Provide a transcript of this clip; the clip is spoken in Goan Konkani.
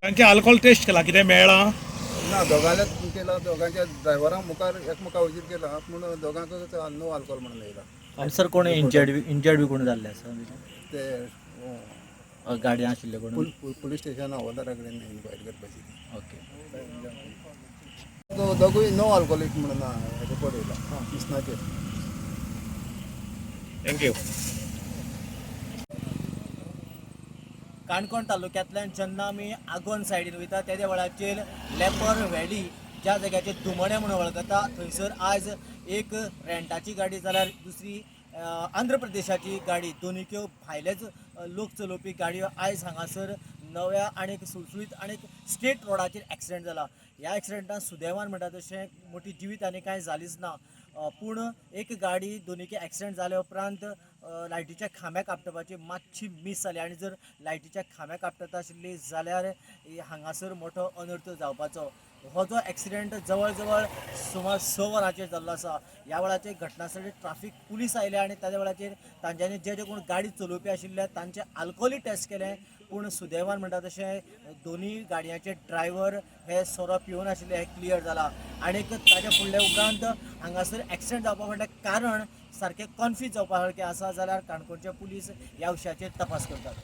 तांचे अल्कोहोल टेस्ट केला कितें मेळ्ळां? ना, दोगांले केला. दोगांच्या ड्रायव्हरांक मुखार एकमेका वजीर केला, पूण दोगांक नो अल्कोहोल म्हणून येयला. आनी सर, कोण इंजर्ड बी कोण जाल्ले आसा? ते गाडयेन आशिल्ले कोण? पुलीस स्टेशन हवालदारा कडेन इन्क्वायरी करपाची. ओके. दोगूय नो अल्कोहोलीक म्हणून रिपोर्ट येयला मिशनाचेर. Thank you. Canacona तालुक्यांतल्यान जेन्ना आमी आगोंद सायडीन वयता तेद्या वेळाचेर लेपर व्हॅली ज्या जाग्याचेर दुमणे म्हणून वळखता, थंयसर आयज एक रेंटाची गाडी जाल्यार दुसरी आंध्र प्रदेशाची गाडी, दोनीक्यो भायलेच लोक चलोवपी गाडयो, आयज हांगासर नव्या आनी सुळसुळीत आनी स्टेट रोडाचेर एक्सिडेंट जाला. ह्या एक्सिडेंटान सुदैवान म्हणटा तशें मोठी जिवीत आनी कांय जालीच ना. पूण एक गाडी दोनीके एक्सिडेंट जाल्या उपरांत लायटीच्या खांब्याक आपटपाची मातशी मीस जाली आनी जर लायटीच्या खांब्याक आपटता आशिल्ली जाल्यार हांगासर मोठो अनर्थ जावपाचो. हो जो एक्सिडेंट जवळ जवळ सुमार 6 वरांचेर जाल्लो आसा. ह्या वेळाचेर घटनास्थळी ट्राफीक पुलीस आयले आनी ताज्या वेळाचेर तांच्यांनी जे जे कोण गाडी चलोवपी आशिल्ले तांचे आल्कोहोलय टेस्ट केले. पूण सुदैवान म्हणटा तशें दोनूय गाडयांचे ड्रायव्हर हे सोरो पिवन आशिल्ले हें क्लियर जाला. आनीक ताच्या फुडल्या उपरांत हांगासर एक्सिडेंट जावपा फाटलें कारण सारकें कन्फ्यूज जावपा सारकें आसा, जाल्यार काणकोणचे पुलीस ह्या विशयाचेर तपास करतात.